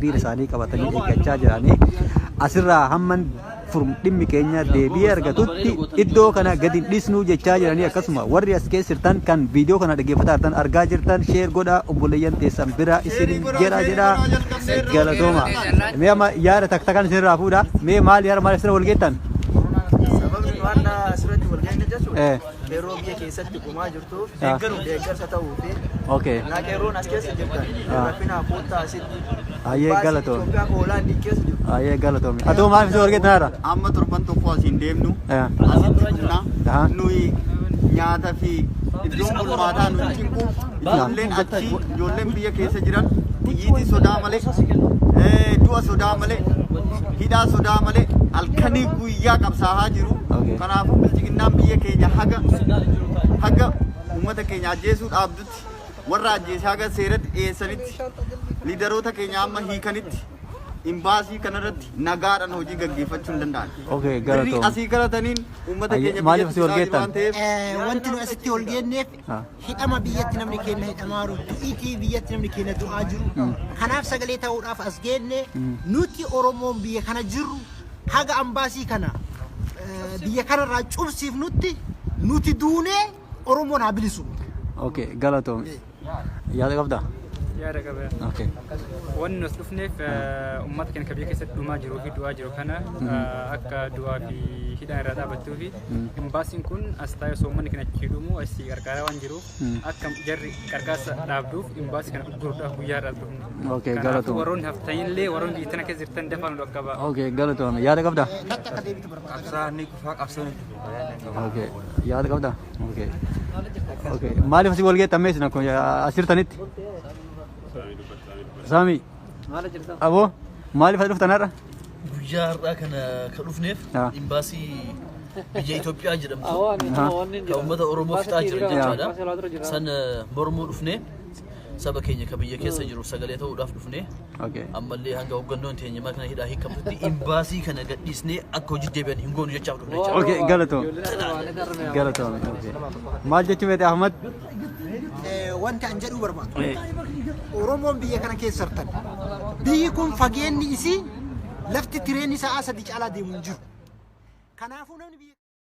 Hiriira isaanii qabatanii eeggachaa jiranii. Asirraa hamman dhimmi keenya deebii argatutti iddoo kana gadi hin dhiisnuu jechaa jiranii. Akkasuma warri as keessa jirtan kan viidiyoo kana dhaggeeffataa jirtan, argaa jirtan, share godhaa obboleeyyan teessan bira isin jedha jedha. Galatooma. Mee amma yaada takka takkaan isinirraa fuudha. Mee maali yaada maal asirra wal geettan? Sababni nu har'a asirratti wal geenye jechuudha. Qeerroo biyya keessatti dhumaa jirtuuf deeggarsa ta'uu fi naa qeerroon as keessa jirtan rakkina koottaa asitti. Ayyee, Imbaasii galatoom. Itoophiyaa Hoolaandii keessa jiru. Ayyee, galatoome. Atoo maaliif isin wal geettan har'a? Amma torban tokko asiin deemnu asitti dhumna. Nuyi nyaata fi iddoon bulmaataa nu cinqu. Ijoolleen achi, ijoolleen biyya keessa jiran xiyyiitii sodaa malee, du'a sodaa malee, hidhaa sodaa malee halkanii guyyaa qabsaa'aa jiru. Kanaafuu bilchiginnaan biyya keenya haga uummata keenya ajjeesuu dhaabdutti, warra ajjeese haga seeratti dhiyeessanitti, liidaroota keenya amma hiikanitti imbaasii kanarratti nagaadhaan hojii gaggeeffachuu hin danda'an. Birrii Galatoom. asii karataniin uummata Ayyee, keenya maaliif biyyatti asii wal fixaa jiru geettan? waan ta'eef. Wanti nu asitti ol geenneef hidhama biyyatti namni keenya hidhamaa jiru, du'iitii biyyatti namni keenya du'aa jiru. Kanaaf sagalee ta'uudhaaf as geenne. Nuti Oromoon biyya kana jirru haga ambaasii kana biyya kanarraa cubsiifnutti nuti duunee Oromoon haa bilisu. Okay, galatoom. Yaada qabdaa? Yaada qaba. Wanni nu as dhufneef uummata keenya kan biyya keessatti dhumaa jiruu fi du'aa jiru kana akka du'aa fi hidhaan irraa dhaabbattuu fi imbaasiin kun as taa'ee osoo uummanni keenya achi dhumu asii qarqaaraa waan jiruuf akka jarri qarqaarsa dhaabduuf imbaasii kana ugguruudhaaf guyyaa irraa as dhufne. Kanaafuu Galatoom. warroonni haftanillee, warroonni biyya tana keessa jirtan, dafaa nu dhaqqabaa. Okay, galatoom. Yaada qabdaa? Natti akka deebitu barbaada. Qabsaan ni kufaa, qabsoon itti fufa. Okay. Yaada qabdaa? Okay. Maaliif asii wal geettan mee isin akkuma as jirtanitti? Saami. Aboo, maaliif as dhuftan har'a? Guyyaa har'aa kana kan dhufneef imbaasii biyya Itoophiyaa jedhamtu kan uummata Oromoo fixaa jiran jechaadha. San mormuu dhufnee, saba keenya kan biyya keessa jiru sagalee ta'uudhaaf dhufnee, ammallee hanga hooggannoon teenya mana hidhaa hiikamtutti imbaasii kana gadhiisnee akka hojii deebi'an hin goonu jechaaf dhufne jechaadha. Okay, galatoom. Galatoom. Okay. Maal jechuu feete, Ahmad? Wanti an jedhuu barbaadu. Oromoon biyya kana keessa jirtan. Biyyi kun fageenyi isii lafti tireenni sa'aa 3 caalaa deemu hin jiru. Kanaafuu namni biyya